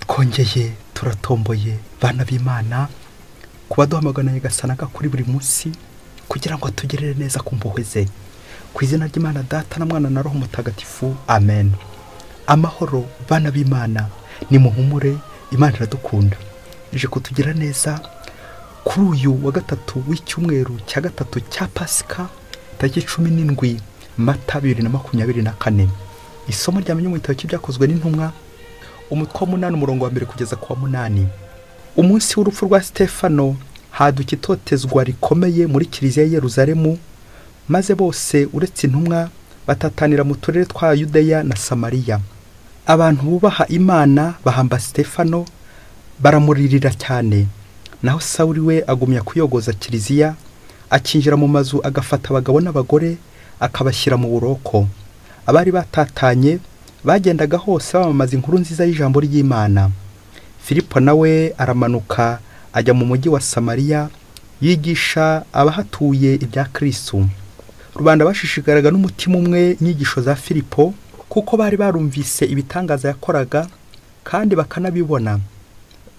Twongeye turatomboye bana b'Imana kuba duhamagana Nyagasani kuri buri munsi kugira ngo atugerere neza ku mpuhwe ze. Ku izina ry'Imana Data na Mwana na Roho Mutagatifu, amen. Amahoro bana b'Imana, nimuhumure, Imana iradukunda. Ije kutugira neza kuri uyu wa gatatu w'icyumweru cya gatatu cya Pasika, tariki 17 Mata 2024. Isomo rya mu gitabo cy'Ibyakozwe n'Intumwa, umutwe wa 8 umurongo wa 1 kugeza ku wa 8. Umunsi w'urupfu rwa Stefano haduka itotezwa rikomeye muri kiliziya ya Yerusalemu, maze bose uretse intumwa batatanira mu turere twa Yudeya na Samariya. Abantu bubaha Imana bahamba Stefano baramuririra cyane. Naho Sawuli we agumya kuyogoza kiliziya, akinjira mu mazu agafata abagabo n'abagore akabashyira mu buroko. Abari batatanye bagendaga hose bamamaza inkuru nziza y'ijambo ry'Imana. Filipo nawe aramanuka ajya mu mujyi wa Samariya, yigisha abahatuye ibya Kristo. Rubanda bashishikaraga n'umutima umwe inyigisho za Filipo, kuko bari barumvise ibitangaza yakoraga kandi bakanabibona.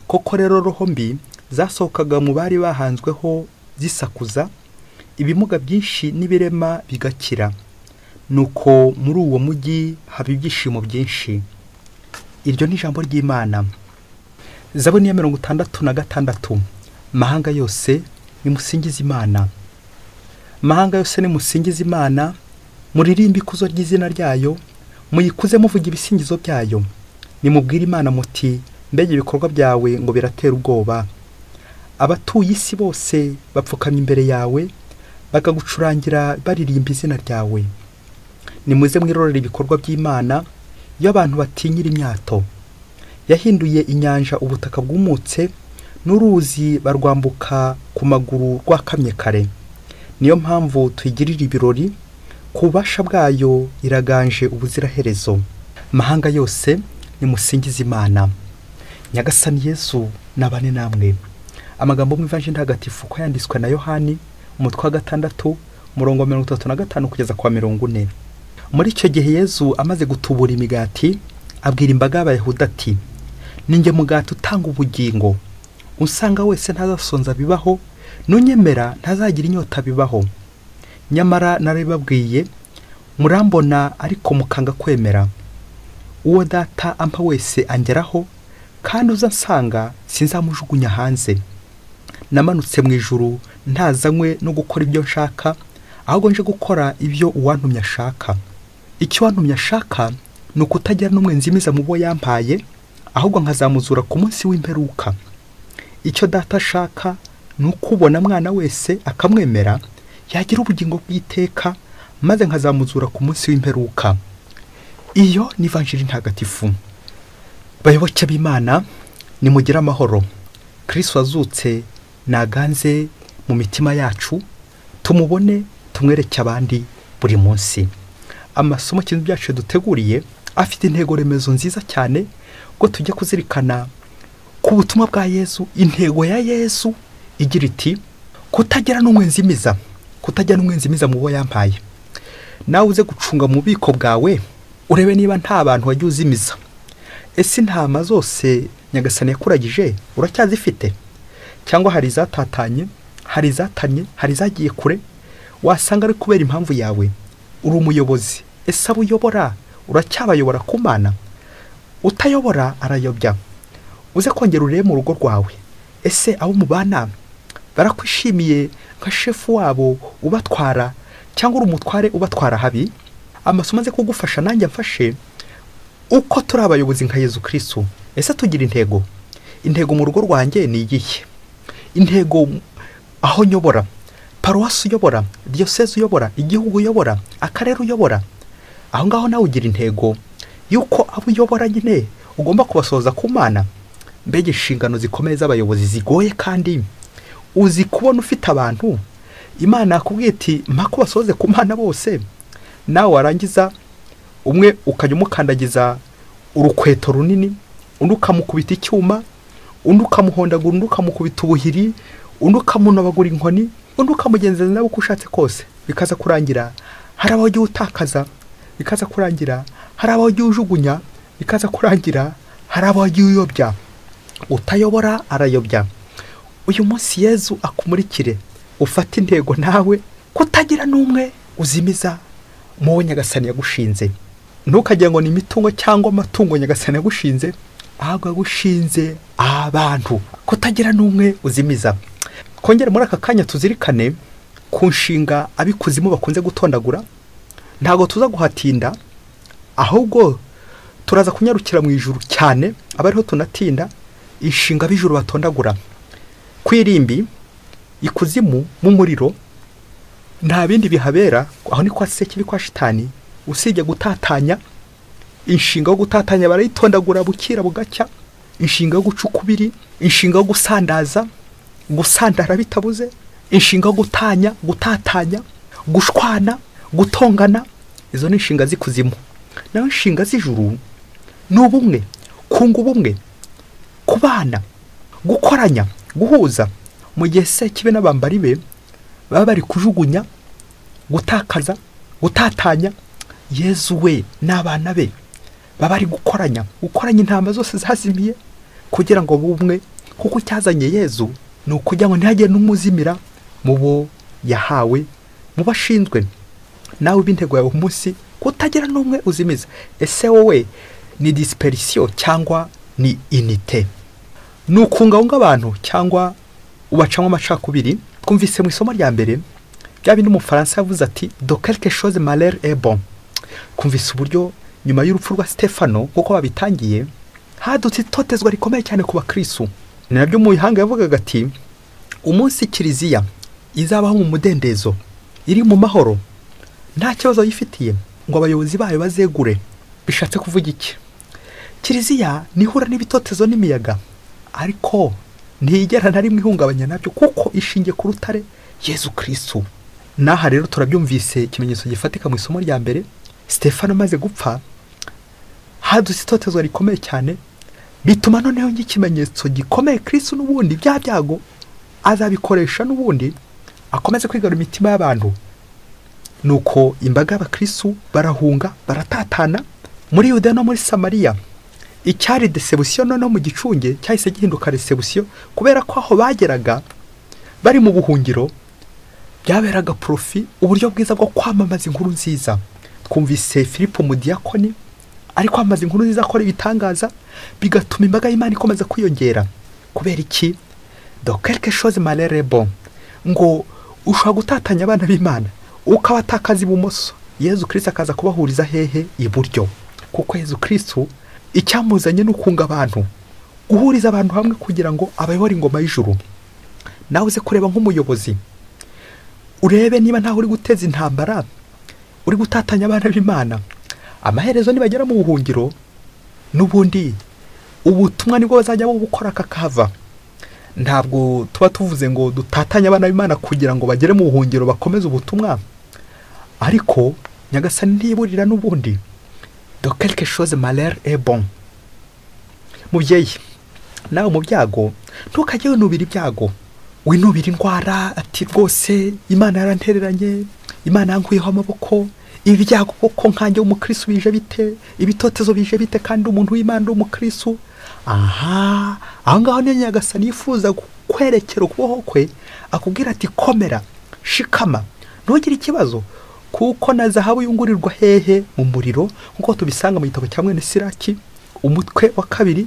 Koko rero roho mbi zasohokaga mu bari bahanzweho zisakuza, ibimuga byinshi n'ibirema bigakira. Nuko muri uwo mujyi haba ibyishimo byinshi. Iryo ni ijambo ry'Imana. Zaburi ya 66. Mahanga yose nimusingize Imana. Mahanga yose nimusingize Imana, muririmbe ikuzo ry'izina ryayo, muyikuze muvuga ibisingizo byayo. Nimubwire Imana muti, mbega ibikorwa byawe ngo biratera ubwoba. Abatuye isi bose bapfukamye imbere yawe, bakagucurangira baririmba izina ryawe. Nimuze mwirorere ibikorwa by'Imana, iyo abantu batinyira imyato. Yahinduye inyanja ubutaka bwumutse, n'uruzi barwambuka ku maguru rwakamye kare. Niyo mpamvu tuyigirira ibirori, ku bubasha bwayo iraganje ubuziraherezo. Mahanga yose nimusingize Imana. Nyagasani Yesu nabane namwe. Amagambo mu Ivanjiri Ntagatifu ko yanditswe na Yohani, umutwe wa 6 umurongo wa 35 kugeza kwa 40. Muri icyo gihe Yesu amaze gutubura imigati, abwira imbaga y'Abayahudi ati: "Ninjye mugati utanga ubugingo. Usanga wese ntazasonza bibaho, nunyemera ntazagira inyota bibaho. Nyamara narabibabwiye, murambona ariko mukanga kwemera. Uwo Data ampa wese angeraho, kandi uzansanga sinzamujugunya hanze. Namanutse mu ijuru ntazanywe no gukora ibyo nshaka, ahubwo nje gukora ibyo uwantumye ashaka. Icyo uwantumye ashaka ni ukutagira n'umwe nzimiza mu bo yampaye, ahubwo nkazamuzura ku munsi w'imperuka. Icyo Data ashaka ni ukubona mwana wese akamwemera, yagira ubugingo bw'iteka, maze nkazamuzura ku munsi w'imperuka." Iyo ni Ivanjiri Ntagatifu. Bayoboke b'Imana, nimugire amahoro. Kristo wazutse naganze mu mitima yacu, tumubone tumwereke abandi buri munsi. Amasomo kintu byacu duteguriye afite intego remezo nziza cyane, ngo tujye kuzirikana ku butumwa bwa Yesu. Intego ya Yesu igira iti: kutagira n'umwe nzimiza, kutagira n'umwe nzimiza mu bo yampaye. Nawe uze gucunga mu bubiko bwawe, urebe niba nta bantu wagiye uzimiza. Ese intama zose Nyagasani yakuragije uracyazifite? Cyangwa hari izatatanye, hari izatanye, hari izagiye kure? Wasanga ari kubera impamvu yawe. Uri umuyobozi, ese abo uyobora uracyabayobora ku Mana? Utayobora arayobya. Uze kongera urebe mu rugo rwawe, ese abo mubana barakwishimiye nka shefu wabo ubatwara, cyangwa uri umutware ubatwara habi? Amasomo aze kugufasha nanjye amfashe uko turi abayobozi nka Yezu Kristo. Ese tugira intego? Intego mu rugo rwanjye ni iyihe? Intego aho nyobora, paruwasi uyobora, diyoseze uyobora, igihugu uyobora, akarere uyobora, aho ngaho nawe ugira intego yuko abo uyobora nyine ugomba kubasohoza ku Mana. Mbega inshingano zikomeye z'abayobozi zigoye, kandi uzi kubona ufite abantu Imana yakubwiye iti mpa kubasohoze ku Mana bose, nawe warangiza umwe ukajya umukandagiza urukweto runini, undi ukamukubita icyuma, undi ukamuhondagura, undi ukamukubita ubuhiri, undi ukamunobagura inkoni, undi ukamugenzeza nawe uko ushatse kose. Bikaza kurangira hari abo ugiye utakaza, bikaza kurangira hari abo ugiye ujugunya, bikaza kurangira Hari abo wagiye uyobya. Utayobora arayobya. Uyu munsi Yezu akumurikire, ufate intego nawe kutagira n'umwe uzimiza mu wo Nyagasani yagushinze. Ntukagira ngo ni imitungo cyangwa amatungo Nyagasani yagushinze, ahubwo yagushinze abantu. Kutagira n'umwe uzimiza. Kongera muri aka kanya tuzirikane ku nshinga abikuzimu bakunze gutondagura. Ntago tuza guhatinda, ahubwo turaza kunyarukira mu ijuru cyane, abariho tunatinda inshinga b'ijuru batondagura. Kwirimbi, ikuzimu, mu muriro, nta bindi bihabera. Aho ni kwa sekibi, kwa shitani, usibye gutatanya. Inshinga yo gutatanya barayitondagura bukira bugacya. Inshinga yo guca ukubiri, inshinga yo gusandaza, gusandara bitabuze, inshinga yo gutanya, gutatanya, gushwana, gutongana. Izo ni inshinga z'ikuzimu. Naho inshinga z'ijuru ni ubumwe, kunga ubumwe, kubana, gukoranya, guhuza. Mu gihe sekibi n'abambari be baba bari kujugunya, gutakaza, gutatanya, Yezu we n'abana be baba bari gukoranya, gukoranya intama zose zazimiye kugira ngo bumwe. Kuko cyazanye Yezu ni ukugira ngo ntihagire n'umuzimira mu bo yahawe, mu bashinzwe. Nawe ibintego yawe umunsi kutagira n'umwe uzimiza. Ese wowe ni dispersion cyangwa ni unité? Ni ukungahunga abantu cyangwa ubacamo amacakubiri? Twumvise mu isomo rya mbere bya bindi Umufaransa yavuze ati de quelque chose malheur est bon. Kumvise uburyo nyuma y'urupfu rwa Stefano, nkuko babitangiye, hadutse itotezwa rikomeye cyane ku bakristo. Ni nabyo mu ihanga yavugaga ati umunsi Kiliziya izabaho mu mudendezo, iri mu mahoro, nta kibazo yifitiye, ngo abayobozi bayo bazegure. Bishatse kuvuga iki? Kiliziya nihura n'ibitotezo n'imiyaga, ariko ntiyigera na rimwe ihungabanya nabyo, kuko ishingiye ku rutare Yezu Kristo. Naha rero turabyumvise ikimenyetso gifatika mu isomo rya mbere. Stefano amaze gupfa hadutse itotezwa rikomeye cyane, bituma noneho ikimenyetso gikomeye Kristo n'ubundi bya byago azabikoresha n'ubundi akomeze kwigarura imitima y'abantu. Nuko imbaga y'abakristo barahunga, baratatana muri Yuda no muri Samariya. Icyari desebusiyo noneho mu gicunge cyahise gihinduka resebusiyo, kubera ko aho bageraga bari mu buhungiro byaberaga profi, uburyo bwiza bwo kwamamaza inkuru nziza. Twumvise Filipo umudiyakoni ari kwamamaza inkuru nziza, akora ibitangaza, bigatuma imbaga y'Imana ikomeza kwiyongera. Kubera iki? De quelque chose malheur est bon. Ngo ushobora gutatanya abana b'Imana ukabatakaza ibumoso, Yezu Kristo akaza kubahuriza hehe? Iburyo. Kuko Yezu Kristo icyamuzanye no kunga abantu, guhuriza abantu hamwe kugira ngo abayobore ingoma y'ijuru. Nawe uze kureba nk'umuyobozi, urebe niba ntaho uri guteza intambara, uri gutatanya abana b'Imana. Amaherezo nibagera mu buhungiro, n'ubundi ubutumwa nibwo bazajya bukora kakava. Ntabwo tuba tuvuze ngo dutatanye abana b'Imana kugira ngo bagere mu buhungiro bakomeze ubutumwa, ariko Nyagasani ntiburira n'ubundi. De quelque chose malheur est bon. Mubyeyi, nawe mu byago ntukajye winubira ibyago, winubira indwara, ati rwose Imana yarantereranye, Imana yankuyeho amaboko, ibyago koko nkanjye w'umukristo bije bite, ibitotezo bije bite, kandi umuntu w'Imana w'umukristo. Aha, aho ngaho niyo Nyagasani yifuza kwerekera ukuboko kwe, akubwira ati komera, shikama, ntugire ikibazo, kuko na zahabu yungurirwa hehe? Mu muriro, nkuko tubisanga mu gitabo cya mwene Siraki, umutwe wa 2,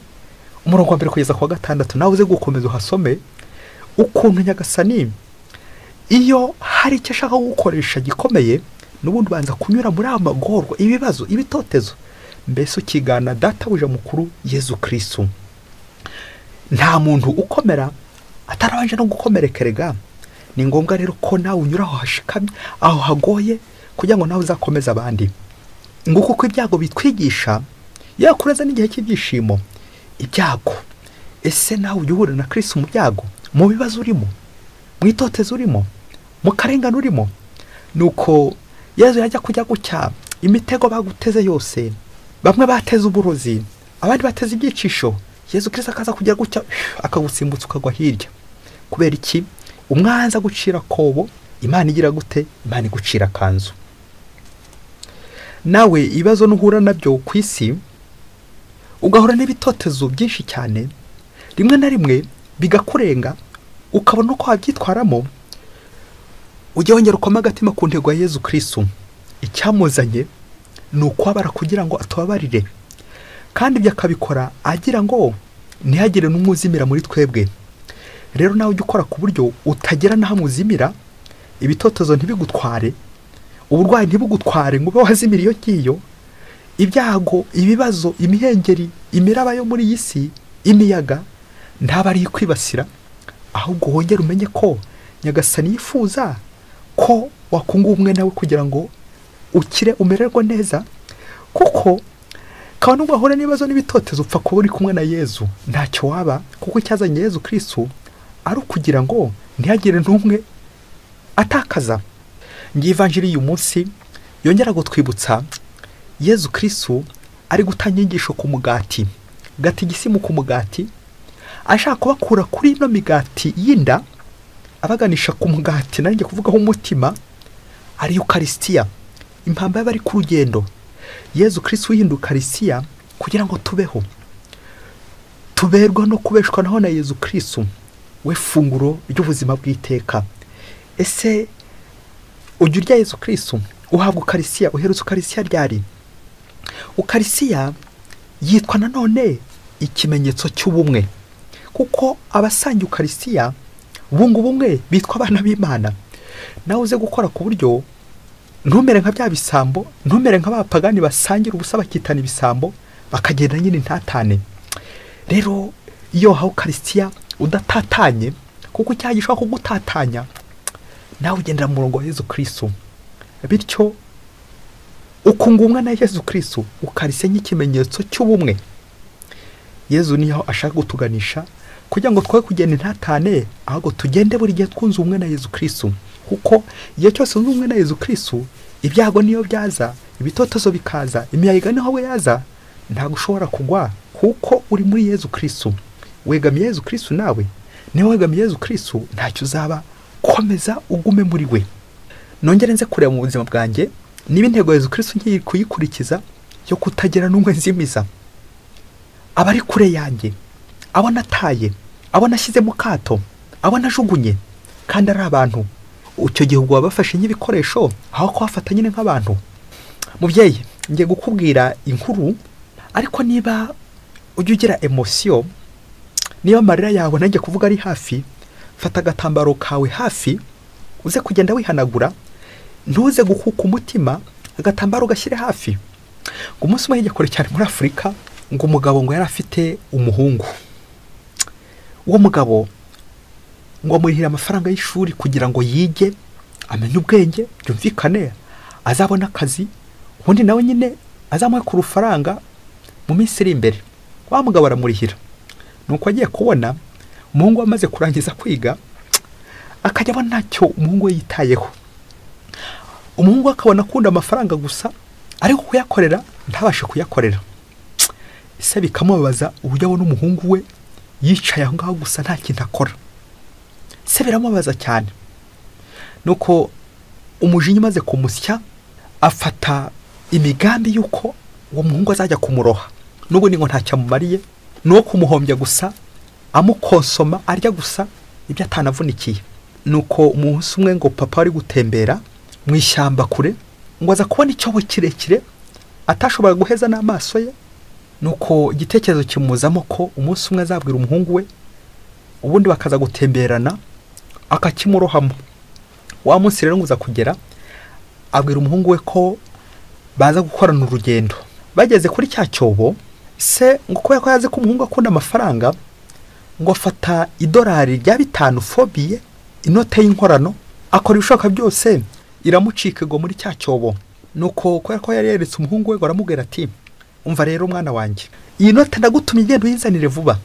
umurongo wa 1 kugeza ku wa 6. Nawe uze gukomeza uhasome ukuntu Nyagasani iyo hari icyo ashaka gukoresha gikomeye, n'ubundi ubanza kunyura muri amagorwa, ibibazo, ibitotezo, mbese ukigana databuja mukuru Yezu Kristo. Nta muntu ukomera atarabanje no gukomerekerega. Ni ngombwa rero ko nawe unyura aho hashikamye, aho hagoye, kugira ngo nawe uzakomeze abandi. Nguko uko ibyago bitwigisha, yakureza n'igihe cy'ibyishimo. Ibyago, ese nawe ujya uhura na Kristo mu byago, mu bibazo urimo, mu itotezo urimo, mu karengane urimo? Nuko Yezu yajya kujya gucya imitego baguteze yose, bamwe bateze uburozi, abandi bateze ibyicisho, Yezu Kristo akaza kujya gucya akagusimbutsa ukagwa hirya. Kubera iki? Umwanza gucira kobo, Imana igira gute? Imana igucira kanzu. Nawe ibibazo nuhura nabyo ku isi, ugahura n'ibitotezo byinshi cyane, rimwe na rimwe bigakurenga, ukabona uko wabyitwaramo, ujye wongera ukoma agatima ku ntego ya Yezu Kristu. Icyamuzanye ni ukubabara kugira ngo atubabarire, kandi ibyo akabikora agira ngo ntihagire n'umwe uzimira muri twebwe. Rero nawe ujye ukora ku buryo utagera n'aho uzimira, ibitotezo ntibigutware, uburwayi ntibugutware ngo ube wazimira iyo ngiyo, ibyago, ibibazo, imihengeri, imiraba yo muri iyi si, imiyaga ntaba ari kwibasira, ahubwo wongere umenye ko Nyagasani yifuza ko wakunga ubumwe nawe kugira ngo ukire, umererwe neza, kuko kandi nubwo wahura n'ibibazo n'ibitotezo upfa kuba uri kumwe na Yezu ntacyo waba, kuko icyazanye Yezu Kristu ari ukugira ngo ntihagire n'umwe atakaza. Ngiyi ivanjiri y'uyu munsi yongera gutwibutsa Yezu Kristu ari gutanga inyigisho ku mugati, gatigisimu ku mugati, ashaka kubakura kuri ino migati y'inda abaganisha ku mugati, nanjye kuvugaho umutima, ari Eucharistia, impamba y'abari ku rugendo. Yezu Kristu yihinduka Eucharistia kugira ngo tubeho, tuberwa no kubeshwa naho na Yezu Kristu we funguro ry'ubuzima bw'iteka. Ese ujya urya Yezu Kristu? Uhabwa Eucharistia? Uherutse Eucharistia ryari? Eucharistia yitwa nanone ikimenyetso cy'ubumwe, kuko abasangiye Eucharistia bunga ubumwe, bitwa abana b'Imana. Nawe uze gukora ku buryo ntumere nka bya bisambo, ntumere nk'abapagani basangira ubusa bakitana ibisambo, bakagenda nyine ntatane. Rero iyo wahawe Eucharistia udatatanye, kuko icyaha gishobora kugutatanya, nawe ugendera mu murongo wa Yezu Kristu, bityo ukunga ubumwe na Yezu Kristu. Eucharistia nk'ikimenyetso cy'ubumwe. Yezu niho ashaka gutuganisha kugira ngo twe kugenda intatane, ahubwo tugende buri gihe twunze ubumwe na Yezu Kristu, kuko igihe cyose wunze ubumwe na Yezu Kristu, ibyago niyo byaza, ibitotezo bikaza, imiyaga niho we yaza, ntabwo ushobora kugwa, kuko uri muri Yezu Kristu. Wegamiye Yezu Kristu, nawe niba wegamiye Yezu Kristu ntacyo uzaba, komeza ugume muri we. Nongere nze kureba mu buzima bwanjye niba intego ya Yezu Kristu ngiye kuyikurikiza yo kutagira n'umwe nzimiza, abari kure yanjye, abo nataye, abo nashyize mu kato, abo najugunye, kandi ari abantu. Icyo gihe ubwo wabafashe nk'ibikoresho aho kubafata nyine nk'abantu. Mubyeyi, ngiye gukubwira inkuru, ariko niba ujya ugira emosiyo, niba amarira yawe nanjye kuvuga ari hafi, fata agatambaro kawe hafi, uze kugenda wihanagura, ntuze gukuka umutima, agatambaro gashyire hafi. Ngo umunsi umwe hirya kure cyane muri Afurika, ngo umugabo ngo yari afite umuhungu. Uwo mugabo ngo amurihire amafaranga y'ishuri kugira ngo yige, amenye ubwenge, byumvikane, azabone akazi, ubundi nawe nyine azamuhe ku rufaranga mu minsi iri imbere. Wa mugabo aramurihira. Nuko agiye kubona umuhungu amaze kurangiza kwiga, akajya abona ntacyo umuhungu we yitayeho. Umuhungu akabona akunda amafaranga gusa, ariko kuyakorera ntabashe kuyakorera. Ese bikamubabaza uburyo abona umuhungu we yicaye aho ngaho gusa nta kintu akora. Se biramubabaza cyane. Nuko umujinya umaze kumusya, afata imigambi y'uko uwo muhungu azajya kumuroha, n'ubundi ngo ntacyo amumariye, ni uwo kumuhombya gusa, amukonsoma arya gusa ibyo atanavunikiye. Nuko umunsi umwe ngo papa ari gutembera mu ishyamba kure, ngo aza kubona icyobo kirekire atashobora guheza n'amaso ye. Nuko igitekerezo kimuzamo ko umunsi umwe azabwira umuhungu we, ubundi bakaza gutemberana akakimurohamo. Wa munsi rero ngo uza kugera, abwira umuhungu we ko baza gukorana urugendo. Bageze kuri cya cyobo, se ngo kubera ko yazi ko umuhungu akunda amafaranga, ngo afata idolari rya 5 fobiye, inote y'inkorano, akora ibishoboka byose iramucika ngo muri cya cyobo. Nuko kubera ko yari yeretse umuhungu we, ngo aramubwira ati, umva rero mwana wanjye, iyi note ndagutumye igenda uyinzanire vuba.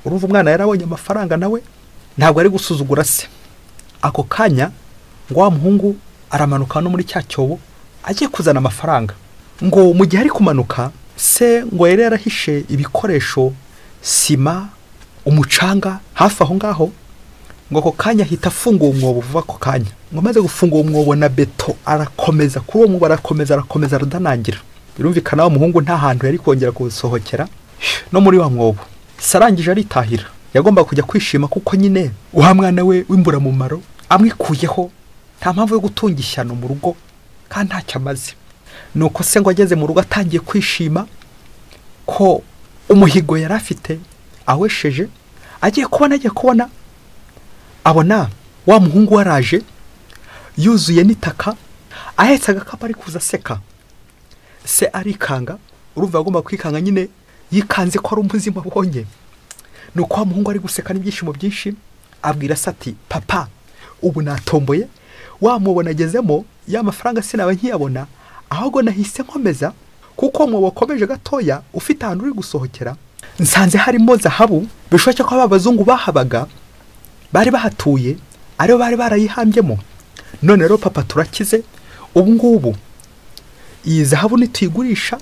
Urumva umwana yarabonye amafaranga, nawe ntabwo ari gusuzugura se. Ako kanya ngo wa muhungu aramanuka no muri cya cyobo agiye kuzana amafaranga. Ngo mu gihe ari kumanuka, se ngo yari yarahishe ibikoresho, sima, umucanga hafi aho ngaho, ngo ako kanya ahita afunga uwo mwobo vuba ako kanya. Ngo amaze gufunga uwo mwobo na beto, arakomeza kuri uwo mwobo, arakomeza, arakomeza, aradanangira. Birumvikana wa muhungu nta hantu yari kongera gusohokera. no muri wa mwobo. Sarangije aritahira, yagomba kujya kwishima kuko nyine wa mwana we w'imburamumaro amwikuyeho, nta mpamvu yo gutunga ishyano mu rugo kandi ntacyo amaze. Nuko se ngo ageze mu rugo atangiye kwishima ko umuhigo yari afite awesheje, agiye kubona abona wa muhungu waraje yuzuye n'itaka, ahetse agakapu ari kuza aseka. Se arikanga, urumva agomba kwikanga nyine, yikanze ko ari umuzima abonye. Nuko wa muhungu ari guseka n'ibyishimo byinshi, abwira se ati papa, ubu natomboye, wa mubona agezemo ya mafaranga sinaba nkiyabona, ahubwo nahise nkomeza kuko mwobo wakomeje gatoya ufite ahantu uri gusohokera, nsanze harimo zahabu, bishoboka ko abazungu bahabaga bari bahatuye aribo bari barayihambyemo. None rero papa turakize, ubu ngubu iyi zahabu nituyigurisha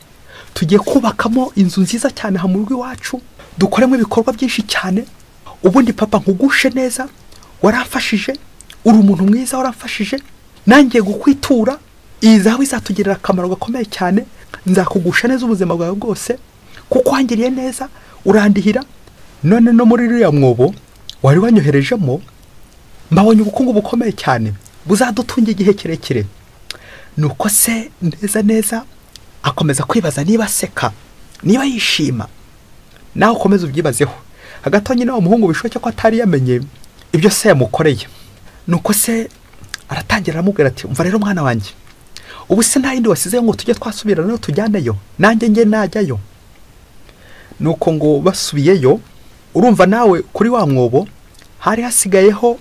tugiye kubakamo inzu nziza cyane ha mu rugo iwacu, dukoremo ibikorwa byinshi cyane. Ubundi papa nkugushe neza, waramfashije, uri umuntu mwiza, waramfashije, nangiye gukwitura, iyi zahabu izatugirira akamaro gakomeye cyane, nzakugusha neza ubuzima bwawe bwose kuko wangiriye neza, urandihira. None no muri ruriya mwobo wari wanyoherejemo mbabonye ubukungu bukomeye cyane buzadutunga igihe kirekire. Nuko se neza neza akomeza kwibaza niba aseka, niba yishima. Nawe ukomeza ubyibazeho. Hagati nyine umuhungu bishoboke ko atari yamenye ibyo se yamukoreye. Nuko se aratangira aramubwira ati umva rero mwana wanjye, ubu se nta yindi wasize ngo tujye twasubirana tujyaneyo, nanjye nge najyayo. Nuko ngo basubiyeyo, urumva nawe kuri wa mwobo hari hasigayeho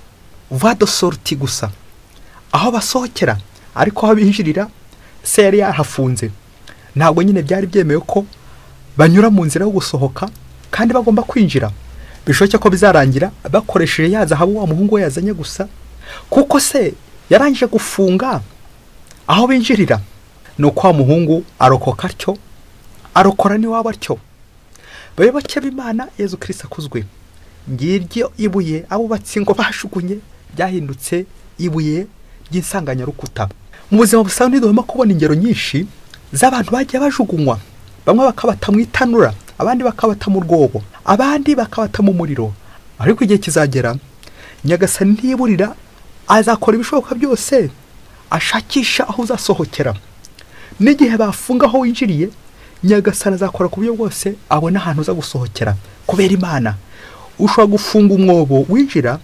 voie de sortie gusa, aho basohokera, ariko aho binjirira se yari yahafunze. Ntabwo nyine byari byemewe ko banyura mu nzira yo gusohoka kandi bagomba kwinjira. Bishoboke ko bizarangira bakoresheje ya zahabu wa muhungu we yazanye gusa, kuko se yarangije gufunga aho binjirira. Nuko wa muhungu arokoka atyo, arokora ni waba atyo. Bayoboke b'Imana, Yezu Kristo akuzwe. Ngiryo ibuye abubatsi ngo bashugunye ryahindutse ibuye ry'insanganyarukuta. Mu buzima busanzwe ntiduhema kubona ingero nyinshi z'abantu bagiye bajugunywa, bamwe bakabata mu itanura, abandi bakabata mu rwobo, abandi bakabata mu muriro. Ariko igihe kizagera Nyagasani ntiburira, azakora ibishoboka byose ashakisha aho uzasohokera. N'igihe bafunga aho winjiriye, Nyagasani azakora ku buryo bwose abona ahantu uza gusohokera. Kubera Imana, ushobora gufunga umwobo winjira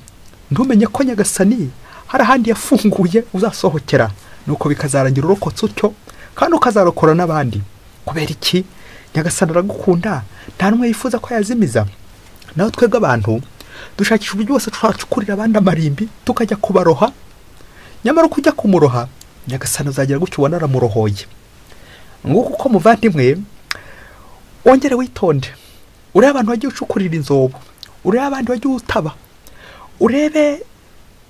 ntumenye ko Nyagasani hari ahandi yafunguye uzasohokera. Nuko bikazarangira urokotse utyo, kandi ukazarokora n'abandi. Kubera iki? Nyagasani aragukunda, nta n'umwe yifuza ko yazimiza. Naho twebwe abantu dushakisha uburyo bwose twacukurira abandi amarimbi tukajya kubaroha, nyamara uko ujya kumuroha Nyagasani azagera gutyo ubona aramurohoye. Nguko uko muvandimwe, wongere witonde, urebe abantu wagiye ucukurira inzobo, urebe abandi wagiye utaba, urebe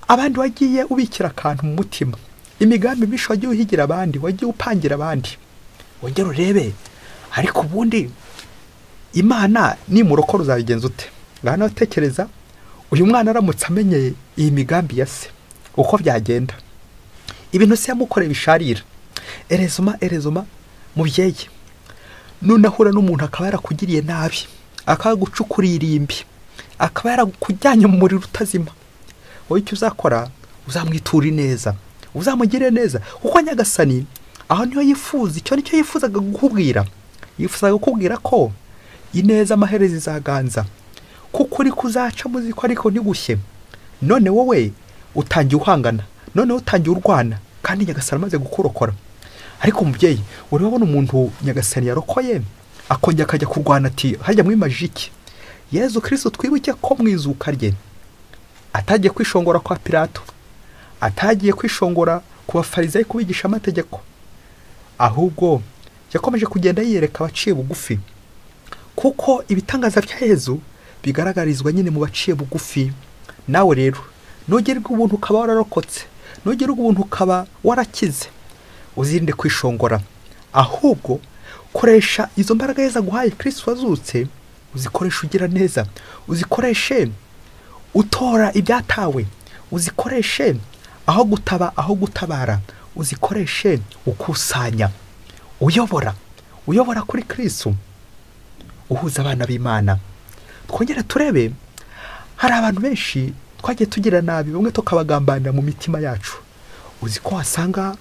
abandi wagiye ubikira akantu mu mutima, imigambi mibi wagiye uhigira abandi, wagiye upangira abandi, wongere urebe. Ariko ubundi Imana nimurokora uzabigenza ute? Ngaho nawe tekereza, uyu mwana aramutse amenye iyi migambi ya se uko byagenda, ibintu se yamukoreye bisharira. Erezoma mubyeyi, nunahura n'umuntu akaba yarakugiriye nabi, akaba yagucukuriye irimbi, akaba yarakujyanye mu muriro utazima, wowe icyo uzakora uzamwitura neza, uzamugirire neza, kuko Nyagasani aho niho yifuza, icyo nicyo yifuzaga kukubwira. Yifuzaga kukubwira ko ineza amaherezo izaganza, kuko uri kuzaca muziko ariko ntigushye. None wowe utangiye uhangana, none utangiye urwana, kandi Nyagasani amaze gukurokora. Ariko mubyeyi, urabona umuntu Nyagasani yarokoye akongera akajya kurwana ati hajya mwimaje iki? Yezu Kristo twibuke ko mu izuka rye atagiye kwishongora kwa Pilato, atagiye kwishongora ku bafarizayi kubigisha amategeko, ahubwo yakomeje kugenda yiyereka abaciye bugufi, kuko ibitangaza bya Yezu bigaragarizwa nyine mu baciye bugufi. Nawe rero nugirirwa ubuntu ukaba wararokotse, nugirirwa ubuntu ukaba warakize, uzirinde kwishongora, ahubwo koresha izo mbaraga Yezu aguhaye Kristo wazutse, uzikoreshe ugira neza, uzikoreshe utora ibyatawe, uzikoreshe aho gutaba, aho gutabara, uzikoreshe ukusanya, uyobora kuri Kristo, uhuza abana b'Imana. Twongere turebe, hari abantu benshi twagiye tugira nabi, bamwe tukabagambanira mu mitima yacu. Uzi ko wasanga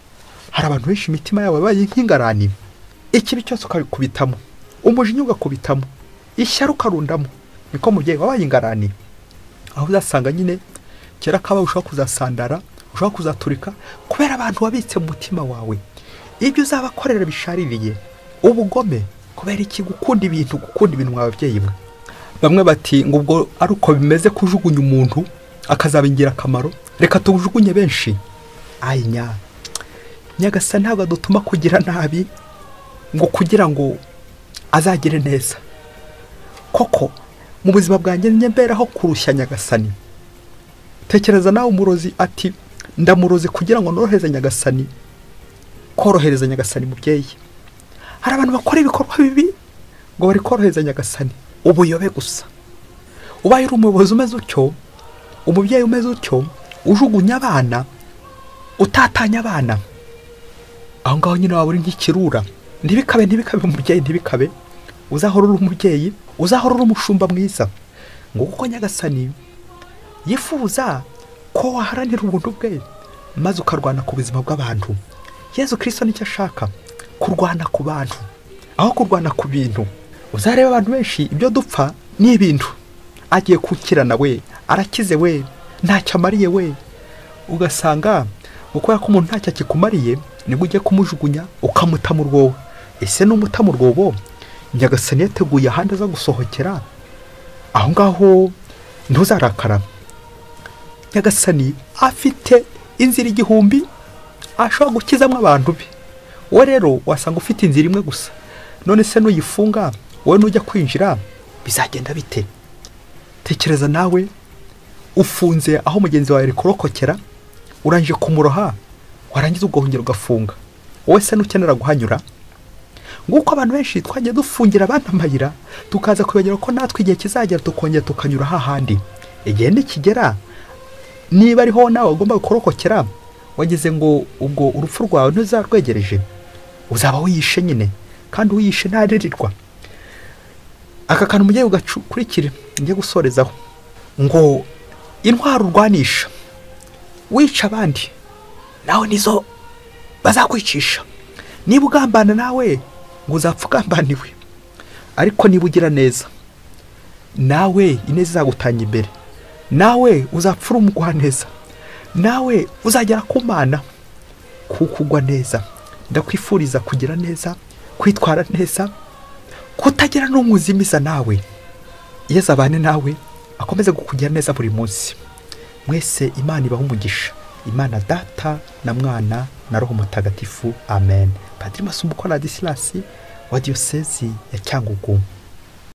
hari abantu benshi imitima yabo yabaye nk'ingarani, ikibi cyose ukabikubitamo, umujinya ugakubitamo, ishyari ukarundamo, niko mubyeyi wabaye ingarani. Aho uzasanga nyine kera kaba ushobora kuzasandara, ushobora kuzaturika kubera abantu wabitse mu mutima wawe. Ibyo uzabakorera bishaririye, ubugome, kubera iki? Gukunda ibintu, gukunda ibintu mwa babyeyi mwe. Bamwe bati ngo ubwo ari uko bimeze kujugunya umuntu akazaba ingirakamaro, reka tujugunye benshi. Ayinya, Nyagasani ntabwo adutuma kugira nabi ngo kugira ngo azagire neza. Koko mu buzima bwanjye mberaho kurushya Nyagasani. Tekereza nawe umurozi ati ndamuroze kugira ngo norohereze Nyagasani, korohereza Nyagasani mubyeyi. Hari abantu bakora ibikorwa bibi ngo bari korohereza Nyagasani, ubuyobe gusa. Ubaye uri umuyobozi umeze utyo, umubyeyi umeze utyo, ujugunya abana, utatanya abana, aho ngaho nyine waba uri nk'ikirura. Ntibikabe, ntibikabe umubyeyi, ntibikabe. Uzahora uri umubyeyi, uzahora uri umushumba mwiza. Ngo kuko Nyagasani yifuza ko waharanira ubuntu bwe maze ukarwana ku buzima bw'abantu. Yezu Kristo nicyo ashaka, kurwana ku bantu aho kurwana ku bintu. Uzareba abantu benshi ibyo dupfa ni ibintu. Agiye kukirana we, arakize we, ntacyo amariye we. Ugasanga uko ko umuntu ntacyo akikumariye, nibwo ugiye kumujugunya ukamuta mu rwobo. Ese n'umuta mu rwobo, Nyagasani yateguye ahandi aza gusohokera, aho ngaho ntuzarakara. Nyagasani afite inzira 1000 ashobora gukizamo abantu be. Wowe rero wasanga ufite inzira imwe gusa. None se nuyifunga, wowe nujya kwinjira bizagenda bite? Tekereza nawe ufunze aho mugenzi wawe ari kurokokera, urangije kumuroha, warangiza ugahongera ugafunga. Wowe se nukenera guhanyura? Nguko abantu benshi twagiye dufungira abana amayira, tukaza kwibagirwa ko natwe igihe kizagera tukongera tukanyura hahandi. Igihe nikigera, niba ariho nawe ugomba kurokokera, wagize ngo ubwo urupfu rwawe ntuzarwegereje, uzaba wiyishe nyine, kandi uwiyishe ntaririrwa. Aka kantu mugiye ugakurikire, ngiye gusorezaho ngo intwaro urwanisha wica abandi nawe nizo bazakwicisha. Niba ugambana nawe ngo uzapfa ugambaniwe, ariko niba ugira neza nawe ineza izagutanga imbere, nawe uzapfa uri umugwaneza, nawe uzagera ku Mana kuko ugwa neza. Ndakwifuriza kugira neza, kwitwara neza, kutagira n'umuzimiza nawe. Yezu abane nawe, akomeze kukugira neza buri munsi. Mwese Imana ibahe umugisha. Imana Data na Mwana na Roho Mutagatifu. Amen. Padiri Masumbuko Ladislas wa Diyosezi ya Cyangugu.